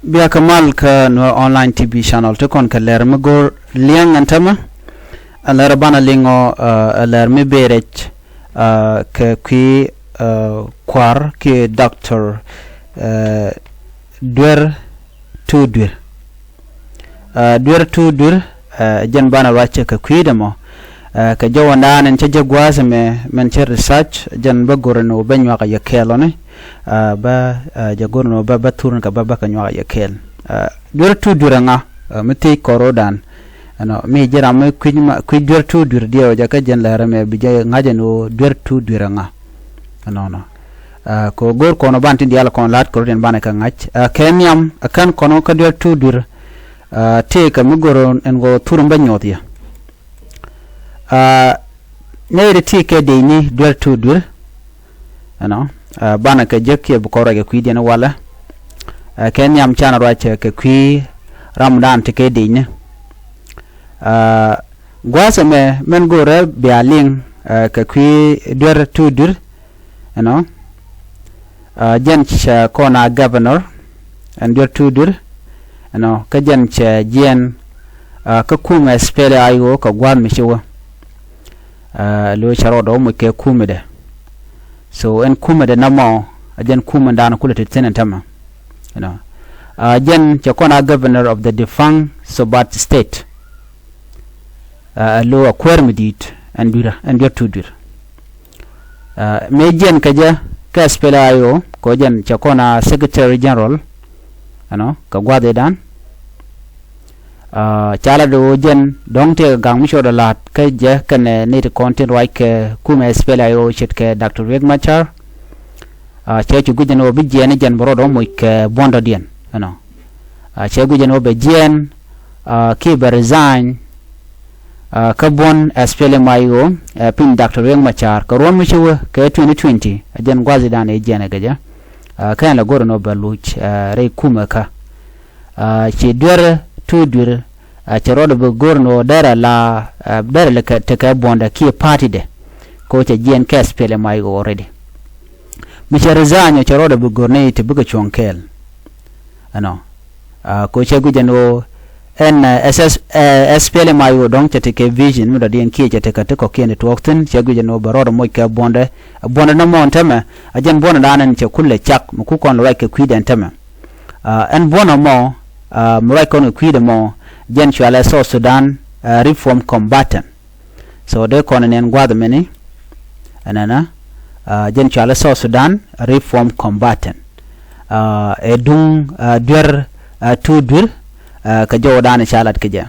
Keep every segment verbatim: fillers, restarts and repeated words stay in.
Bia kɛ mal kä Nuer Online T V channel ti kɔn kɛ lɛr mi go̱o̱r liɛŋ ɛn tämɛ. Ɛ lɛr banɛ liŋɔ, ɛ lɛr mi berec kɛ kui̱ kua̱r kiɛ Doctor Duer Tuur Duer. Duer Tuur Duer, jɛn banɛ ruac kɛ kui̱dɛ mɔ. Kɛ jɔwädan ɛn cä jɛ gua̱a̱th ɛmɛ mɛn cä research, jɛn bä go̱r ɛn ɣöö bä nyuak a yɛ kɛɛl ɔni. Bä jɛ go̱r ɛn ɣöö bä bä thur ni kɛ bä bä kɛ nyuak a yɛ kɛɛl. Duer Tuur Duer ɛŋa? Mi thiec kɔr ɣöödan ɛnɔ mi ji̱ ram mi kui̱ Duer Tuur Duer diɛw jɛ kä jɛn lɛr ɛmɛ bi jɛ ŋa̱c ɛn ɣöö Duer Tuur Duer ɛŋa? Ɛnɔnɔ. Kɛ ɣöö go̱r kɔn ɔ ban tin diaal kɔn la̱t kɛ rot in banɛ kɛ ŋa̱c kɛ nhiam ɛ kän kɔn ɔ kä Duer Tuur Duer. Tëëkɛ mi go̱r ɛn ɣöö thur in bä nyuɔth yɛ. Nɛy ti ti kɛ dec ni Duer Tuur Duer. Ɛnɔ banɛ kɛ jek kiɛ bi kɔn ruac kɛ kui̱diɛn walɛ. Kɛ nhiam canɛ ruac kɛ kui̱ ramdan ti kɛ dec ni. Gua̱a̱th ɛmɛ mɛn go̱rɛ bia liŋ kɛ kui̱ Duer Tuur Duer. Ɛnɔ jɛn cɛ kɔn a governor ɛn Duer Tuur Duer. Ɛnɔ kä jɛn cɛ jiɛn kä kumɛ SPLA-IO kɛ gua̱a̱th mi ci wä. Lo̱c cɛ rɔɔdɛ wä moc kɛ kumɛdɛ. So ɛn kumɛdɛ namɔ a jɛn kumɛdan kulɛ ti thi̱n ɛn tämɛ. Ɛnɔ jɛn cɛ kɔn a governor of the defunct Sobat State. Ɛ lo̱ a kuäär mi di̱i̱t ɛn Duer, ɛn Duer Tuur Duer. Mëë jiɛn kɛ jɛ kä SPLA-IO kɛ jɛn cɛ kɔn a Secretary General. Ɛnɔ kɛ gua̱a̱th ëëdan. Ca lat ɣöö jɛn dɔ̱ŋ tëëkɛ gaŋ mi cɔɔdɛ la̱a̱t kä jɛ kɛnɛ nɛy ti kɔn tin ruac kɛ kumɛ SPLA-IO ce̱tkɛ Doctor Riek Machar. Cɛ cu guic ɛn ɣöö bi jiɛɛn ni jɛn bɛ rɔɔdɛ wä moc kɛ buɔ̱ndɔdiɛn. Ɛnɔ cɛ guic ɛn ɣöö bɛ jiɛɛn kiɛ bɛ resign kä buɔ̱n SPLM-IO piny Doctor Riek Machar kɛ ruɔ̱n mi ci wä kɛ twenty twenty. Ɛ jɛn gua̱thidan ëë jiɛɛn ɛ kɛ jɛ. Kä ɛn la go̱r ɛn ɣöö bɛ luc rɛy kumɛ kä. Ci Duer Tuur Duer cɛ rɔɔdɛ bi go̱r ɛn ɣöö derɛ la derɛ lɛ tekɛ buɔ̱ndɛ kiɛ party dɛ. Kɛ ɣöö cɛ jiɛɛn kɛ SPLM-IO already. Mi cɛ resign ɔ cɛ rɔɔdɛ bi go̱r ni ti bikɛ cuɔ̱ŋ kɛɛl. Ɛnɔ kɛ ɣöö cɛ guic ɛn ɣöö ɛn SPLM-IO dɔ̱ŋ cɛ tekɛ vision mi dɔ̱diɛn kiɛ cɛ tekɛ ti kɔ̱kiɛn ti tuɔɔk thi̱n, cɛ guic ɛn ɣöö bɛ rɔɔdɛ moc kɛ buɔ̱ndɛ. Buɔ̱ndɛ nɔmɔ ɛn tämɛ a jɛn buɔ̱ndɛdan ɛn cɛ kulɛ cak mi ku kɔn ruac kɛ kui̱dɛ ɛn tämɛ. Ɛn buɔ̱ndɛ mɔ mi ruac kɔn kɛ kui̱dɛ mɔ jɛn cualɛ South Sudan Reform Combatant. So dee kɔn nɛn gua̱a̱th mɛni ɛnɛnɛ jɛn cualɛ South Sudan Reform Combatant. Ɛ duŋ Duer Tuur Duer kɛ jɔwädan ca lat kɛ jɛ.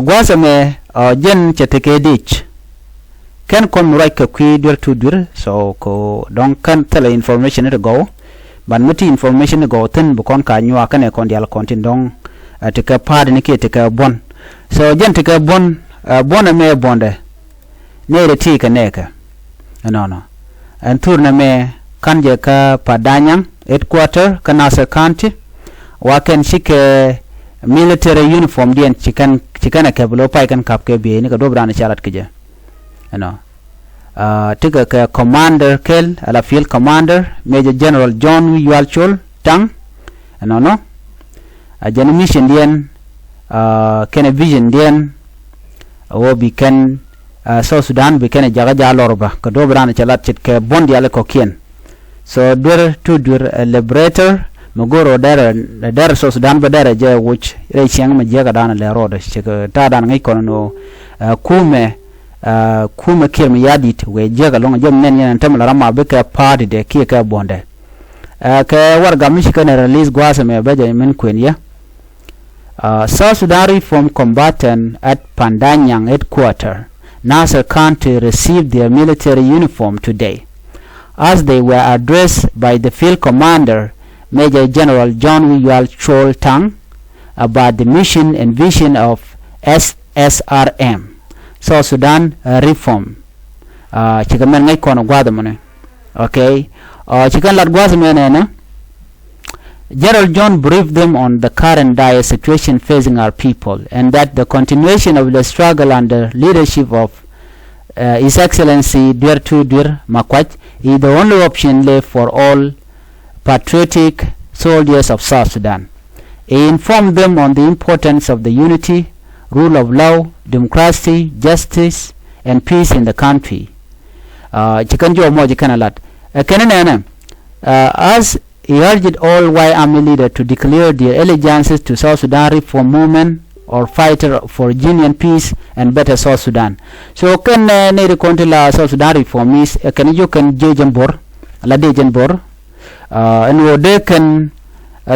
Gua̱a̱th ɛmɛ jɛn cɛ tekɛ dec. Kɛn kɔn mi ruac kɛ kui̱ Duer Tuur Duer, so kɛ dɔ̱ŋ kɛn thilɛ information ni ti gɔw. Ban mi ti information ni gɔw thi̱n bi kɔn ka nyuak kɛnɛ kɔn diaal kɔn tin dɔ̱ŋ. Tekɛ pa̱a̱t ni kiɛ tekɛ buɔ̱n. So jɛn tekɛ buɔ̱n. Buɔ̱n ɛmɛ buɔ̱ndɛ nɛy rɛ ti kɛ nɛɛkɛ. Ɛnɔnɔ ɛn thur nɛmɛ ka̱n jɛ kä Pandanyaŋ headquarter kä Nasir County. Wa kɛn cikɛ military uniform diɛn ci kɛn ci kɛn ɛ kɛp lo̱ pay kɛn ka̱p kɛ bieyni kɛ duɔ̱p raan ca lat kɛ jɛ. Ɛnɔ tikɛ kɛ commander kɛl ala field commander Major General John Wi̱i̱ Yual Col Taŋ. Ɛnɔnɔ a jɛn mission diɛn kɛnɛ vision diɛn a wä bi kɛn South Sudan bi kɛn jakä ja lɔr bä kɛ duɔ̱p raan cɛ lat ce̱tkɛ buɔ̱n diaal kɔ̱kiɛn. So Duer Tuur Duer ɛ liberator mi go̱o̱r ɔ derɛ derɛ South Sudan bä derɛ jɛ wuc rɛy ciɛŋ mi jiäkä dan lɛ rɔɔdɛ cɛ kɛ ta̱a̱ dan ŋäc kɔn ni ɣöö kumɛ kumɛ Kiir Mayardit wëë jiäkä lo̱ŋ jɛ mi nɛn yɛn ɛn tämɛ la ram ma bikɛ pa̱a̱tidɛ kiɛ kɛ buɔ̱ndɛ. Kɛ warɛgak mi ci kɛn ɛ release gua̱a̱th ɛmɛ bä jɛ min kuën yɛ. South Sudan Reform Combatant at Pandanyaŋ headquarter, Nasir County received their military uniform today. As they were addressed by the field commander, Major General John Wi̱i̱ Yual Col Taŋ about the mission and vision of S S R M, South Sudan Reform. Cikɛ mɛn ŋäc kɔn gua̱a̱th ɛmɔni. Okay. Cikɛ lat gua̱a̱th ɛmɛ nɛnɛ. General John briefed them on the current dire situation facing our people and that the continuation of the struggle under leadership of uh, His Excellency Duer Tuur Duer Makuac is the only option left for all patriotic soldiers of South Sudan. He informed them on the importance of the unity, rule of law, democracy, justice, and peace in the country. Ci kɛn jɔw mɔ ci kɛn a lat ɛ kɛn nɛnɛ, as he urged all White Army leaders to declare their allegiances to South Sudan Reform Movement or fighter for genuine peace and better South Sudan. So kɛn nɛy ti kɔn ti la South Sudan Reformist ɛ kɛn jiök kɛn jiec ɛn Bor, la dec ɛn Bor, ɛn ɣöö dee kɛn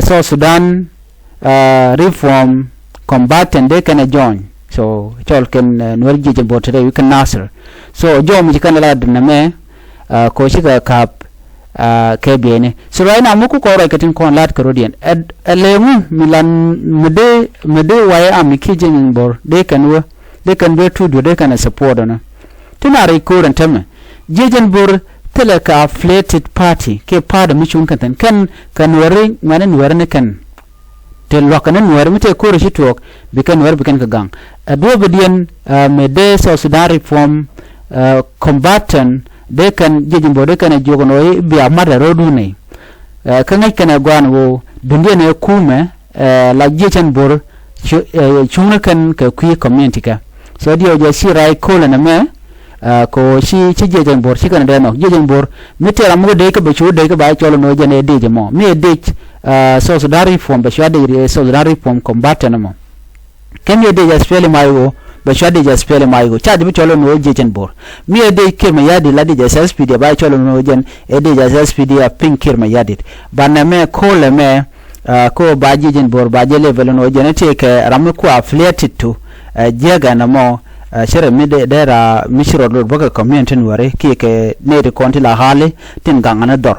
South Sudan Reform Combatant dee kɛn ɛ join. So cɔl kɛn Nuɛr jiec ɛn Bor te rɛy wi̱i̱ kɛn Nasir. So jɔw mi ci kɛn la dɛn ɛmɛ, kɛ ɣöö cikɛ ka̱p kɛ bieyni. So right now mi ku kɔn ruac kɛ tin kɔn la̱t kɛ rɔ̱diɛn ɛ lɛ ŋu mi lan mi dee mi dee White Army kiɛ jiec ɛn Bor dee kɛn wä dee kɛn bee tuut duer dee kɛn ɛ support ɛnɔ. Ti na rɛy ko̱o̱r ɛn tämɛ jiec ɛn Bor thilɛ kɛ affiliated party kiɛ party mi cuŋ kɛn thi̱n kɛn kɛ Nuɛri ŋuɛ̈tni Nuɛri ni kɛn. Te lua̱kɛ ni Nuɛri mi tëë ko̱o̱r ci tuɔɔk bi kɛn Nuɛri bi kɛn kɛ gaŋ. Ɛ duɔ̱ɔ̱pidiɛn mi dee South Sudan Reform Combatant dee kɛn jiec ɛn Bor dee kɛn ɛ jiök ɛn ɣöö bia mat ɛ ro̱o̱dun nɛy. Kä ŋäc kɛn ɛ gua̱a̱n ɣöö duŋdiɛn ɛ kumɛ la jiec ɛn Bor cuŋni kɛn kɛ kui̱ community kɛ. So diɛw jɛ ci rac ko̱l ɛn ɛmɛ kɛ ɣöö ci ci jiec ɛn Bor ci kɛn ɛ dee nhɔk jiec ɛn Bor mi tëë ram mi wä dec kä bɛ cu dec kä ba cɔl ɛn ɣöö jɛn ɛ dec ɛmɔ mi ɛ dec South Sudan Reform bɛ cua dec South Sudan Reform Combatant ɛmɔ. Kɛ mi ɛ dec SPLM-IO bɛ cua dec SPLM-IO ca jɛ bi cɔl ɛn ɣöö jiec ɛn Bor. Mi ɛ dec Kiir Mayardit la dec SSPDF ba cɔl ɛn ɣöö jɛn ɛ dec SSPDF piny Kiir Mayardit. Banɛ mɛ ko̱l ɛmɛ kä ba jiec ɛn Bor ba jɛ level ɛn ɣöö jɛn ɛ tëëkɛ ram mi ku affiliated to jiäk ɛn ɛmɔ. Cärɛ mi dee dee ra mi ci rɔɔd lot bäkɛ community Nuɛri kiɛ kɛ nɛy ti kɔn ti la ɣa̱li tin gaŋ ɛn ɛ dhɔr.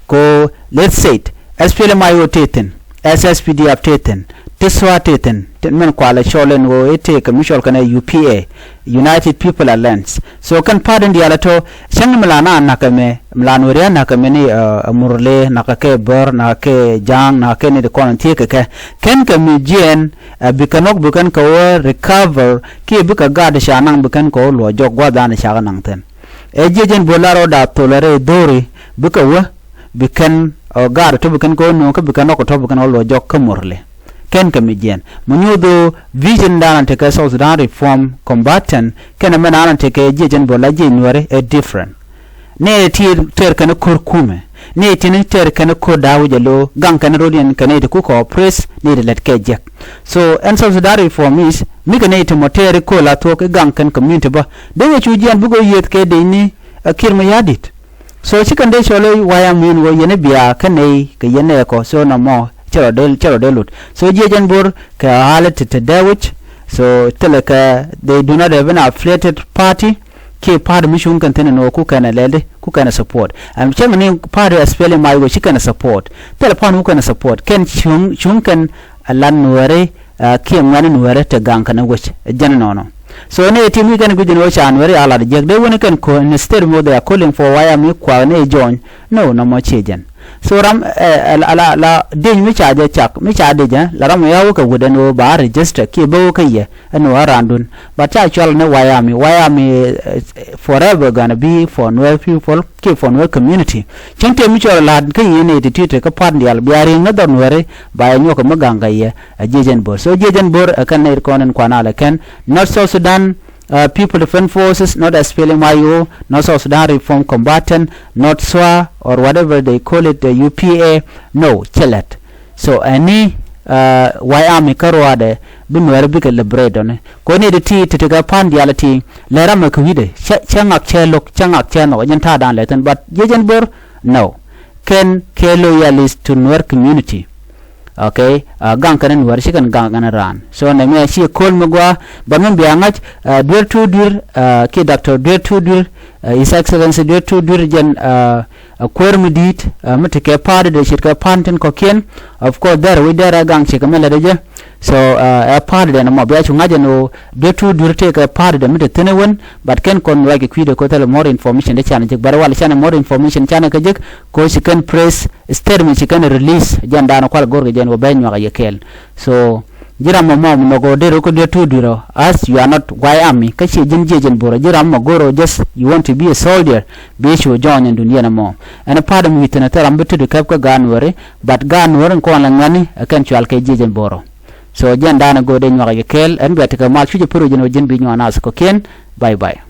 Ko let's say it SPLM-IO tëë thi̱n, SSPDF tëë thi̱n, ti SSOA tëë thi̱n, tin min kualɛ cɔl ɛn ɣöö i̱ tëëkɛ mi cɔl kɛn ɛ UPA, United People Alliance. So kɛn party in diaal ɛ tɔ cäŋ mi la na na̱k ɛmɛ mi la Nuɛri a na̱k ɛmɛ ni ɛ Murle na̱k kɛ Bor na̱k kɛ Ja̱a̱ŋ na̱k kɛ ni ti kɔn in thiee kɛ kɛ kɛn kɛ mi jiɛɛn bikɛ nhɔk bikɛn kɛ wä recover kiɛ bikɛ gaat ca naŋ bikɛn kɛ wä luɔc jɔk gua̱th dan cakɛ naŋ thi̱n. Ɛ jiec ɛn Bor la rɔɔda thol ɛ rɛy dho̱ri bikɛ wä bikɛn ɛ gaat tɔ bikɛn kɛ wä nööŋ kä bikɛn nhɔk tɔ bikɛn wä luɔc jɔk kä Murle. Kɛn kɛ mi jiɛɛn mi nyuuth ɣöö vision dan tekɛ South Sudan Reform Combatant kɛn ɛmɛ nan tekɛ jiec ɛn Bor la jiec Nuɛri ɛ different. Nɛy ti tɛr kɛn ko̱r kumɛ nɛy ti ni tɛr kɛn ko̱r da̱a̱ wi̱c ɛ lo̱o̱ gaŋ kɛn ro̱diɛn kɛ nɛy ti kukɛ oppress nɛy ti lät kɛ jiäk. So ɛn South Sudan Reformist mi kɛ nɛy ti mɔ tɛr i̱ ko̱r la thuɔ̱k i̱ gaŋ kɛn community bä dee ŋɛ cu jiɛɛn bikɛ ɣöö yieth kɛ dec ni ɛ Kiir Mayardit. So ci kɛn dee cɔl i̱ White Army ɛn ɣöö yɛn i̱ bia kä nɛy kɛ yɛn nɛɛkɔ so nɔmɔ cɛ rɔ dee cɛ rɔ dee lut. So jiec ɛn Bor kɛ ɣa̱lä ti te dee wi̱c. So thilɛ kɛ they do not have an affiliated party kiɛ party mi cuŋ kɛn thi̱n ɛn ɣöö ku kɛn ɛ lɛli ku kɛn ɛ support. Ɛn cäŋ ni party SPLM-IO ci kɛn ɛ support thilɛ party ku kɛn ɛ support kɛn cuŋ cuŋ kɛn ɛ lat Nuɛri kiɛ ŋuɛ̈tni Nuɛri te gaŋ kɛn ɛ wec ɛ jɛn ɛnɔnɔ. So ni ɛ tim i̱ kɛn gui̱c ɛn ɣöö ca Nuɛri a lat jiäk dee wen i̱ kɛn ko̱ instead mi they are calling for White Army kuak ni ɛ join. No nɔmɔ ciɛ jɛn. So ram ɛ la la dec mi ca jɛ cak mi ca dec ɛ la ram ɛ ya wä kɛ wut ɛn ɣöö ba register kiɛ bä wä kä yɛ ɛn ɣöö a raandun. But ca cual ni White Army, White Army forever gonna be for Nuer people kiɛ for Nuer community. Cäŋ tëë mi cɔl la̱t kä yɛn ɛ ti ti te kä pat diaal bia ri̱i̱ŋ ni dhɔr Nuɛri ba yɛ nyuɔk kɛ mi gaŋ kɛ yɛ. Ɛ jiec ɛn Bor. So jiec ɛn Bor ɛ kɛn nɛy ti kɔn in kuan alɛ kɛn not South Sudan People Defense Forces, not SPLM-IO, not South Sudan Reform Combatant, not SSOA or whatever they call it, the UPA. No, cɛ lɛt. So ɛni White Army kä ruaadɛ bi Nuɛri bikɛ liberate ɔni. Kɔni ti ti ti ti kɛ pan diaal ti lɛ ram ɛ kɛ wi̱dɛ cɛ ŋak cɛ lo̱k cɛ ŋak cɛ nhɔk jɛn ta̱a̱ dan lɛ thin but jiec ɛn Bor. No. Kɛn kɛ loyalist to Nuer community. Okay. Gaŋ kɛn Nuɛr ci kɛn gaŋ kɛn raan. So nɛ mi a ci ko̱l mi gua but mi bia ŋa̱c Duer Tu Duer kiɛ Doctor Duer Tu Duer, His Excellency Duer Tu Duer jɛn a kuäär mi di̱i̱t mi ti kɛ party dee ce̱tkɛ pan tin kɔ̱kiɛn. Of course dɛr wi̱c dɛr a gaŋ ciek mi lɛt jɛ. So ɛ party dɛ nɔmɔ bia cu ŋa̱c ɛn ɣöö Duer Tu Duer tëëkɛ party dɛ mi te thi̱n ɛ wen but kɛn kɔn ruac kɛ kui̱dɛ ko̱ thilɛ more information dee canɛ jek but wal canɛ more information canɛ kɛ jek. Ko̱ ci kɛn press statement ci kɛn release jɛn daanɔ kual go̱rkɛ jɛn wä bɛ nyuak a yɛ kɛɛl. So Ji̱ ram mɔ mɔ mɔ go̱o̱r dee rɔ kä duet tuur dui̱rɔ, as you are not White Army, kä ciɛ ji̱n jiɛ ji̱n Bor. Ji̱ ram mɔ go̱o̱r rɔ, just you want to be a soldier, bi cu join in dun yɛn ɛmɔ. Ɛn part ɛmɔ wi̱i̱ thi̱n ɛ thil ram bi tuur di kɛp kä gaat Nuääri, but gaat Nuääri in kɔn la ŋuɛ̈tni ɛ kɛn cual kɛ jiɛ ji̱n Bor. So jɛn da̱a̱n ɛ go̱o̱r dee nyuak ɛ yɛ kɛɛl, ɛn bia tekɛ mal cuc ɛ pär wi̱c ɛn ɣöö ji̱n bi nyuak naath kɔ̱kiɛn. Bye bye.